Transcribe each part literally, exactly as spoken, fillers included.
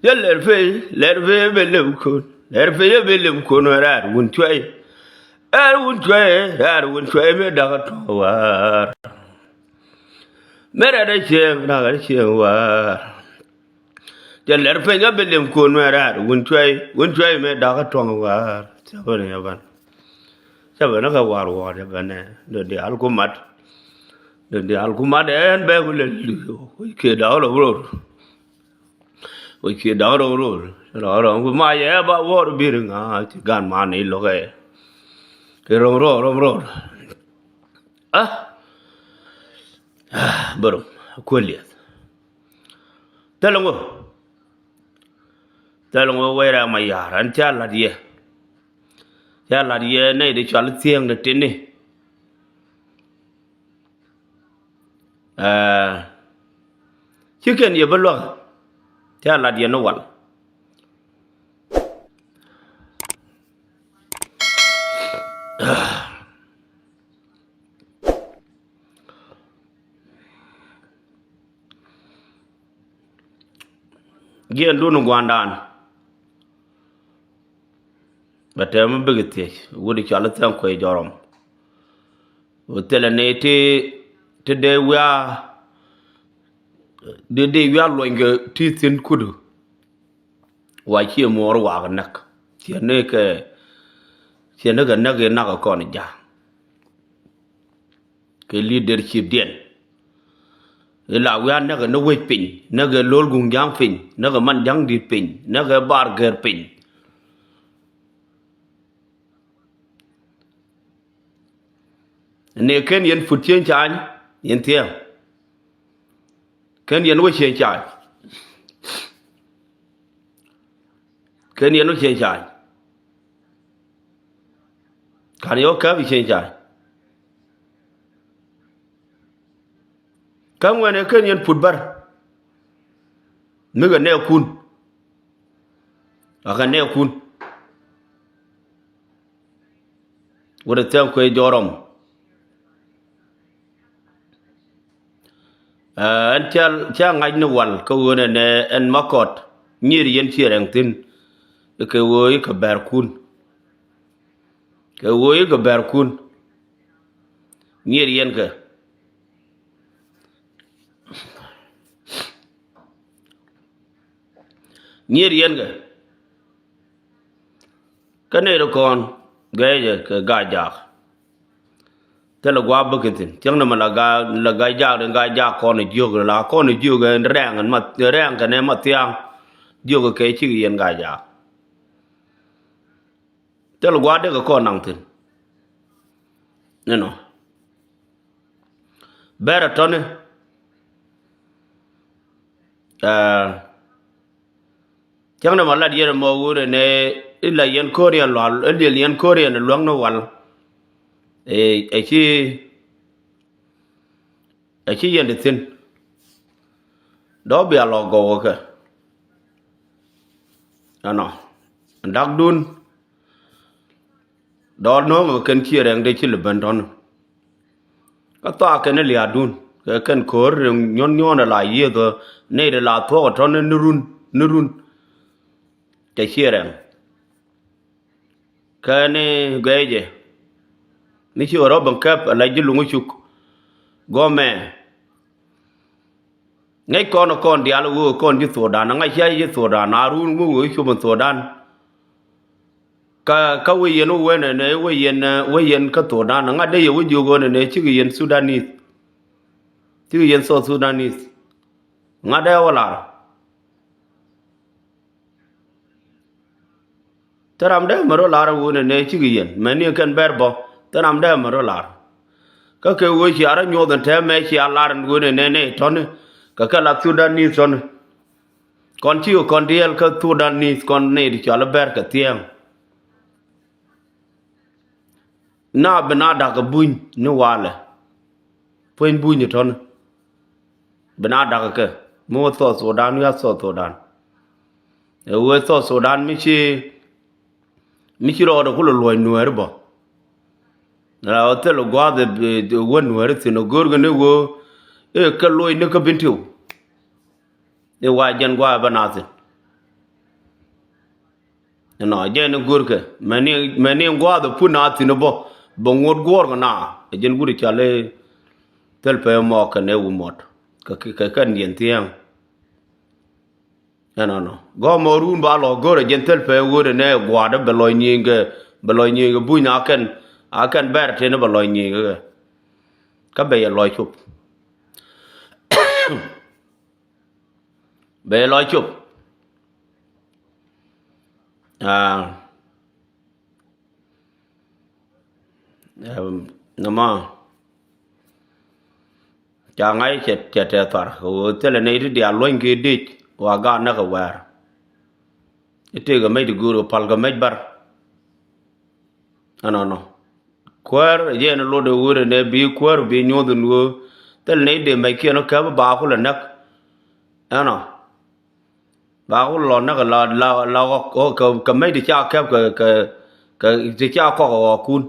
Cɛ lɛr pey, lɛr pey bɛ lem kun, lɛr pey bɛ lem kun raar wun cuay. Raar wun cuay, raar wun cuay mɛ da̱k tuɔ̱ŋ waar. Mɛ raar cieŋ, raar cieŋ waar. Cɛ lɛr pey bɛ lem kun mɛ raar wun cuay, wun cuay mɛ da̱k tuɔ̱ŋ waar. Cɛ bä ni ban. Cɛ bä ni kɛ waar waar cɛ bä ni. Dee diaal ku mat. Dee diaal ku mat ɛn bɛ ku lɛ li̱w. Kiɛ da̱k rɔ ror. Wec kiɛ da̱ŋ ro̱ŋ ro̱r, ro̱ŋ ro̱ŋ, ku ma yɛ ba wäär bi̱r ŋa̱ ci gan man i̱ lo̱kɛ. Kɛ ro̱ŋ ro̱r, ro̱ŋ ro̱r. Ah. Ah, bä rom kuäl liɛth. Thilɛ ŋö. Thilɛ ŋö wec rɛm a ya̱r ɛn ca la̱t yɛ. Ca la̱t yɛ nɛy di cɔal thiëëŋ di tini. Ɛɛ, ci kɛn yɛ bä luäk. Ca lat yɛn ni wal. Jiɛn dun gua̱ndan. Bɛ tɛm mi bikɛ thiec wut i̱ cɔal i̱ thiaŋ kuec jɔrɔm. Wä thilɛ ni ti ti dee wiaa. Dee dee wiaa luɔny kɛ ti thi̱n kudu. Wa ciɛ muɔɔr waak näk. Ciɛ ni kɛ ciɛ ni kɛ näk i̱ nak kɔn ja̱. Kɛ leadership diɛn. Ila wiaa näk ni wec piny, näk lo̱l guŋ ja̱ŋ piny, näk man ja̱ŋ di̱t piny, näk bar gɛr piny. Ni ken yɛn put cieŋ ca̱ny yɛn thiɛɛm. Ken yɛn wä cieŋ ca̱ny. Ken yɛn wä cieŋ ca̱ny. Kan yɛ wä kääp i̱ cieŋ ca̱ny. Kä ŋuɛn ɛ ken yɛn put bär. Mi kɛ nɛɛkun. A kɛ nɛɛkun. Wut ɛ thiaŋ kuec jɔrɔm. Ɛn ca ŋa̱c ni wal kä ɣöö nɛnɛ ɛn makɔt nyier yɛn ciɛ rɛŋ thi̱n. Kɛ ɣöö i̱ kɛ bɛ̈rkun. Kɛ ɣöö i̱ kɛ bɛ̈rkun. Nyier yɛn kɛ. Nyier yɛn kɛ. Kä nɛy rɔ kɔn gɛɛcɛ kɛ ga̱a̱c jaak. Thilɛ gua̱a̱p bä kɛ thi̱n thiäŋ nɛmɛ la ga̱a̱c jaak den ga̱a̱c jaak kɔn ɛ jiök la kɔn ɛ jiök ɛn rɛ̈ɛ̈ŋ ɛn ma rɛ̈ɛ̈ŋ kɛnɛ ma thia̱a̱ŋ. Jiök kɛ cikɛ yɛn ga̱a̱c jaak. Thil gua̱a̱r dee kɛ kɔn naŋ thi̱n. Inɔ bɛr a tɔ̱ni. Cäŋ ni ma lat yɛn ɛmɔ wun ɛnɛ. Ila yɛn ko̱r yɛn lual iliɛl yɛn ko̱r yɛn luäŋ ni wal. Ɛ ci Ɛ ci yɛn ti thi̱n. Dɔ̱ bia lɔ gɔw kɛ. Ɛnɔ dakdun. Dɔ̱ nööŋ kɛ kɛn ciɛ rɛŋ dee ci lɛ ben tɔ̱n. Kä thɔa kɛn lia̱a̱dun kɛ kɛn ko̱r nyuɔ̱n nyuɔ̱n ala yiëëth nɛy ti la thuɔ̱k tɔ̱n ni run ni run. Kɛ ciɛ rɛŋ. Kä ni guɛcɛ mi ci ɣä rɔ ben kɛp ala ji̱ luŋ cuk. Gɔmɛ ŋäc kɔn kɔn diaal ɣöö kɔn ji̱ thuɔɔdan ŋa̱c cia ji̱ thuɔɔdan a ruun ŋuk ɣöö cop in thuɔɔdan. Kä kä wec yɛn wä wen ɛnɛ wec yɛn wec yɛn kä thuɔɔdan ŋa̱t dee yɛ wä jiök ɣöö nɛnɛ cikɛ yɛn Sudanese. Cikɛ yɛn South Sudanese. Ŋa̱t dee wä lar. Thil ram dee mɛ rɔ lar wun ɛnɛ cikɛ yɛn mɛni kɛn bɛr bɔ. Thil ram dee mɛ rɔ lar. Kä kɛ ɣöö cia rɔ nyuɔth ɛn tɛmɛ cia lar ɛn wun ɛnɛ nɛ tɔ̱ni. Kɛ kɛ la Sudanese tɔ̱ni. Kɔn cikɛ kɔn diɛɛl kä Sudanese kɔn nɛ ti cɔal i̱ bɛr kɛ thiɛɛŋ. Na bi na da̱k kɛ buny ni walɛ. Pueny buny tɔ̱ni. Bi na da̱k kɛ mi wä South Sudan wi̱i̱ a South Sudan. Ɛ wee South Sudan mi ci mi ci rɔɔdɛ kulɛ luɔ̱c nuɛɛri bä. Ɛ wä thil gua̱a̱th ɛ wä nuɛɛri thi̱n ɛ go̱o̱rkɛ ni wee ɛ kɛ luɔ̱c ni kä bin tiw. Ɛ wa jɛn gua̱a̱th ɛ bä na thi̱n. Ɛnɔ jɛn i̱ go̱rkɛ mɛni mɛni gua̱a̱th ɛ pun a thi̱n ɛ bä bɛ ŋot guɔ̱ɔ̱r kɛ na. Ɛ jɛn wut i̱ cal i̱ thil pɛ mɔ kɛn ɛ wu mɔt kɛ kɛ kɛn diɛn thiɛŋ. Ɛnɔnɔ gɔmɔ run ba lɔ go̱rɛ jɛn thil pɛ wut ɛnɛ gua̱a̱dä bɛ lɔc nyieny kɛ bɛ lɔc nyieny kɛ buny a kɛn a kɛn bɛr tin bɛ lɔc nyieny kɛ kɛ bɛ yɛ lɔc cop. Bɛ lɔ cop. Aa, ɛm, nɔmɔ ca ŋa̱c cɛ cɛ tɛ thar kɛ ɣöö thilɛ nɛy ti diaal luɔ̱ny kɛ dec wa gaat näk kɛ wɛɛr. I̱ tëëkɛ mec ti göör kɛ pal kɛ mec bär. Ɛnɔnɔ kuäär yɛn lot ɛ wut ɛnɛ bi kuäär bi nyuɔth ɛn ɣöö thil nɛy dee mɛckiɛn ɔ kɛp ba kulɛ näk. Ɛnɔ ba kulɛ lɔ näk la la la ɣɔk kɛ kɛ mɛc ti ca kɛp kɛ kɛ kɛ ti ca kɔk ɛ ɣɔkkun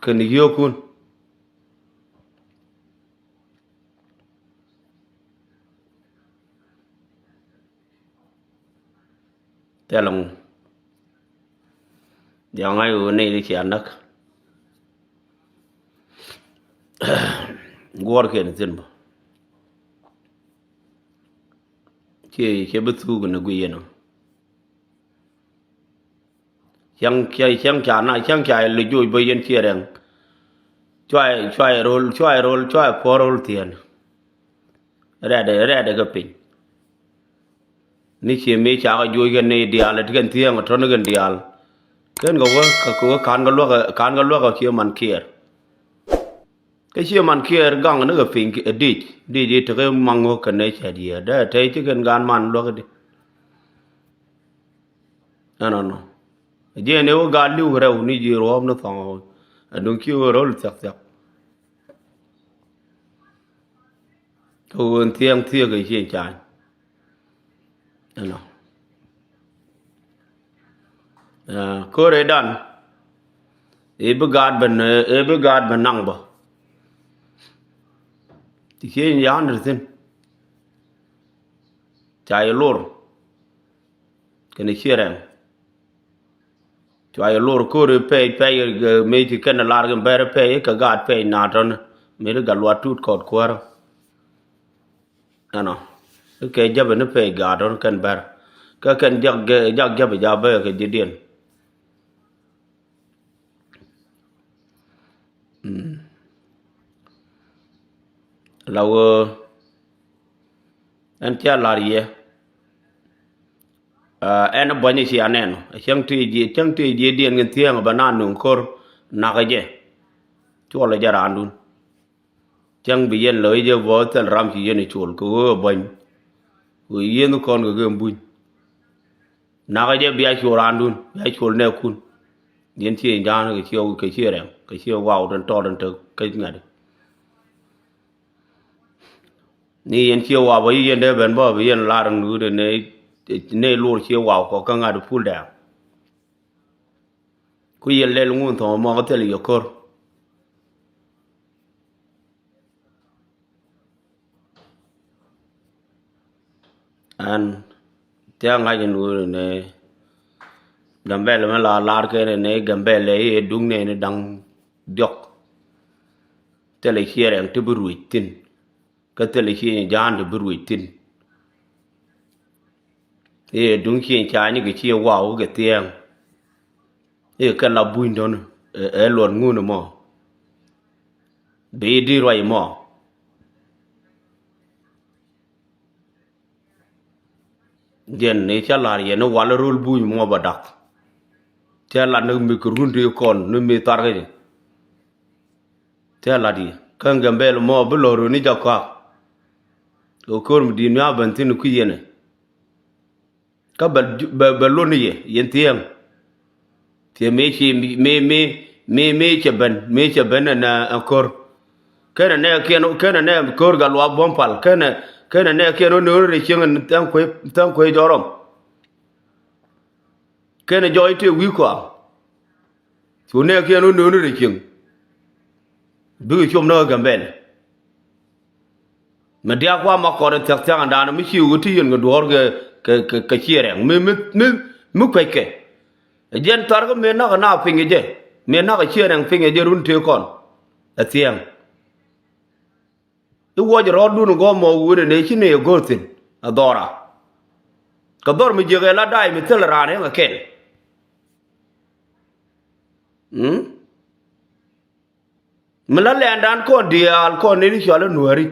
kɛn yio̱o̱kun. Thilɛ ŋu. Diaŋ a yo̱o̱ nɛy ti cia näk. Guɔ̱ɔ̱rkiɛn thi̱n bä. Ciɛ ciɛ bi thuuk ni guiy yɛn ɔ. Cäŋ cäŋ cäŋ ca na cäŋ ca lɛ joc bä yɛn ciɛ rɛŋ. Cuayɛ cuayɛ ro̱l cuayɛ ro̱l cuayɛ puɔ̱r ro̱l thieen. Rɛɛdɛ rɛɛdɛ kɛ piny. Ni ciɛ mëë cakɛ joc kɛn ni diaal ɛ ti kɛn thieen ɛ tɔ̱n kɛn diaal. Kɛn kɛ wä kɛ wä ka̱n kɛ luäk ka̱n kɛ luäk ɛ ciɛ man kiɛɛr. Kä ciɛ man kiɛɛr gaŋ ni kɛ piny ɛ dic dic i̱ tekɛ maŋ ɣöö kɛn nɛ cɛt yiëë dee tɛy ci kɛn gaan man luäk di. Ɛnɔnɔ jiɛn i̱ wä gaat li̱w kɛ rɛw ni ji̱ ruɔ̱ɔ̱p ni thɔŋ ɛ duŋ ci wä ro̱l thiakthiak. Kä ɣöö thiɛŋ thiëëk ɛ ciɛ ca̱a̱ny. Ɛnɔ. Aa, ko̱r ëëdan ëë bi gaat ben ëë bi gaat ben naŋ bä. Ti ciëny ya̱a̱n ri thi̱n. Ca yɛ lor kɛnɛ ciɛ rɛŋ. Cua yɛ lor ko̱ri pɛy pɛy mëë ci kɛn lar kɛ bɛr pɛy kɛ gaat pɛy na tɔn mëë ri gat luat tut kɔt kuäärä. Ɛnɔ ikɛ jäpɛ ni pɛy gaat tɔn kɛn bɛr kä kɛn jak jak jäpɛ ja bɛ kɛ ji̱diɛn. Mm. La wee ɛn cia lar yɛ. Aa, ɛn buɔ̱ny cia nɛn ɔ cäŋ ti jiɛ cäŋ ti jiɛ diɛn kɛn thiɛŋ bɛ na nuŋ ko̱r nakä jɛ. Cuɔlɛ jɛ raandun. Cäŋ bi yɛn lɔ i̱ jɛ bä thil ram ci yɛn i̱ col kɛ ɣöö ɛ buɔ̱ny. Kɛ ɣöö yɛn kɔn kɛ kɛ buny. Nakä jɛ bia col raandun bia col nɛɛkun. Yɛn ci i̱ ja̱a̱n kɛ ci kɛ ci rɛm kɛ ci waw den tɔɔt den te kä ŋa̱t. Ni yɛn ci waw bä yi yɛn dee ben bä bi yɛn lar nuut ne ne lor ci waw kɔ kä ŋa̱t pul dɛɛŋ. Ku yɛ lɛl ŋun thɔ̱ŋ mɔk thil yɛ ko̱r. An thia̱ ŋa̱c in wuri ni Gambɛl mi la lar kɛn ni Gambɛl i̱ duŋ ni ni daŋ diɔk. Thilɛ ciɛ rɛŋ ti bi ruec thi̱n. Kä thilɛ ciɛ ja̱a̱n ti bi ruec thi̱n. I̱ duŋ ciɛ ca̱a̱ny kɛ ciɛ waw kɛ thiɛɛŋ. I̱ kɛ la buny dɔ̱n ɛ luɔt ŋun mɔ. Bi di ruac mɔ. Jɛn ni ca la̱r yɛn ni wal ro̱l buny mɔ ba dak. Ca lat ni mi kɛ run ti kɔn ni mi tharkä jɛ. Ca lat yɛ kä Gambɛl mɔ bi lɔ run ni jak kɔak. Kɛ ko̱r mi di̱i̱t mi a ben thi̱n kui̱ yɛn. Kä bɛ bɛ bɛ lon ni yɛ yɛn thiɛŋ. Thiɛ mëë ci mëë mëë mëë mëë cɛ ben mëë cɛ ben ɛn ɛn ko̱r. Kenɛ nɛ kiɛn kenɛ nɛ ko̱r gat luaak buɔ̱m pal kenɛ kenɛ nɛ kiɛn wä nööri rɛ cieŋ ɛn thɛŋ kuec thɛŋ kuec jɔrɔm. Kenɛ jɔɔc tëë wi̱i̱ kɔaŋ. Cu nɛɛkiɛn wä nööni rɛ cieŋ. Bikɛ com ni ɣä Gambɛl. Mi diaak kua̱r ma kɔt in thia̱k thia̱k ɛn da̱a̱n mi ci ɣöö ti yɛn kɛ duɔ̱ɔ̱r kɛ kɛ kɛ kɛ ciɛ rɛŋ mi mi mi mi kuec kɛ. Ɛ jɛn thar kä mëë nak ɛ na piny kɛ jɛ, mëë nak ɛ ciɛ rɛŋ piny kɛ jɛ run tëë kɔn. Ɛ thiɛŋ. I̱ wuɔc rɔɔdun gɔmɔ wuni ni ci ni ɛ go̱o̱thin ɛ dhɔra. Kɛ dhɔr mi jiäk ɛ la da̱a̱c mi thil raan ɛ ŋɛ kɛl. Mm? Mi la lɛndan kɔn diaal kɔn ni ni cɔal i̱ nuääri.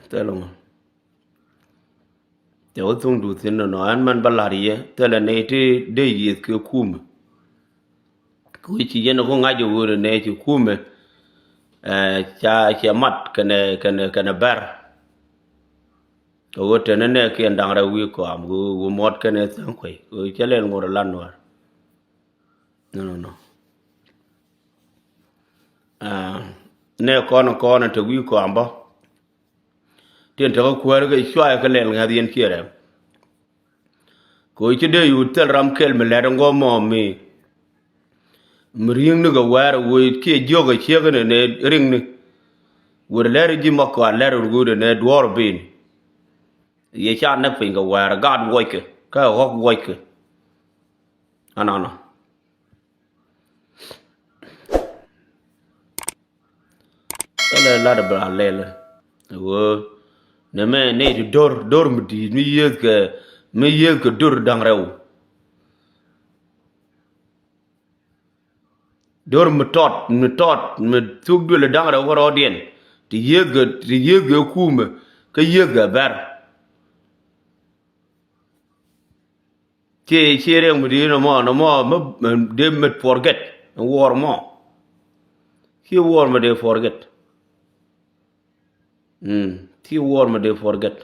Thilɛ ŋɔ. Cɛ wä thuŋdu thi̱n nɔnɔ ɛn mɛn bä la̱r yɛ thilɛ nɛy ti dee yiëth kɛ kumɛ. Kɛ wi̱c ci yɛn ku ŋa̱c ɛ ɣöö nɛy ci kumɛ. Ɛ ca cɛ mat kɛnɛ kɛnɛ kɛnɛ bɛr. Kɛ ɣöö tɛn ni nɛɛkiɛn da̱ŋ rɛw wi̱i̱ kɔam ɣöö ɣöö muɔt kɛnɛ thiäŋ kuɛy ɣöö cɛ lɛl ŋot ɛ la̱t nuäär. Nɔ nɔ nɔ. Aa, nɛ kɔn kɔn te wi̱i̱ kɔam bä. Tin te kä kuäär kɛ cuayɛ kä lɛl ŋäth yɛn ciɛ rɛm. Kɛ ɣöö ci dee yut thil ram kɛl mi lɛt ŋɔmɔ mi. Mi ri̱ŋni kɛ wɛɛr ɣöö kiɛ jiök ɛ ciek ni ni ri̱ŋni. Wër lɛr ji̱ ma kɔaar lɛr wër ɣöö ni duɔɔr bin. Yɛ ca näk piny kɛ wɛɛr gat wuɔckɛ kä ɣɔ̱k wuɔckɛ. Anɔnɔ. Thilɛ lat bɛ a lɛl ɣöö nɛmɛ nɛy ti do̱r do̱r mi di̱i̱t mi yiëëthkɛ mi yiëëthkɛ do̱r da̱ŋ rɛw. Do̱r mi tɔt mi tɔt mi thuk duël da̱ŋ rɛw kä rɔɔdiɛn ti yiëëthkɛ ti yiëëthkɛ kumɛ kä yiëëthkɛ bɛr. Ci ci riɛk mi di̱i̱t nɔmɔ nɔmɔ mi dee mi forget. Wuɔr mɔ ci wuɔr mi dee forget. Mm, ci wuɔr mi dee forget.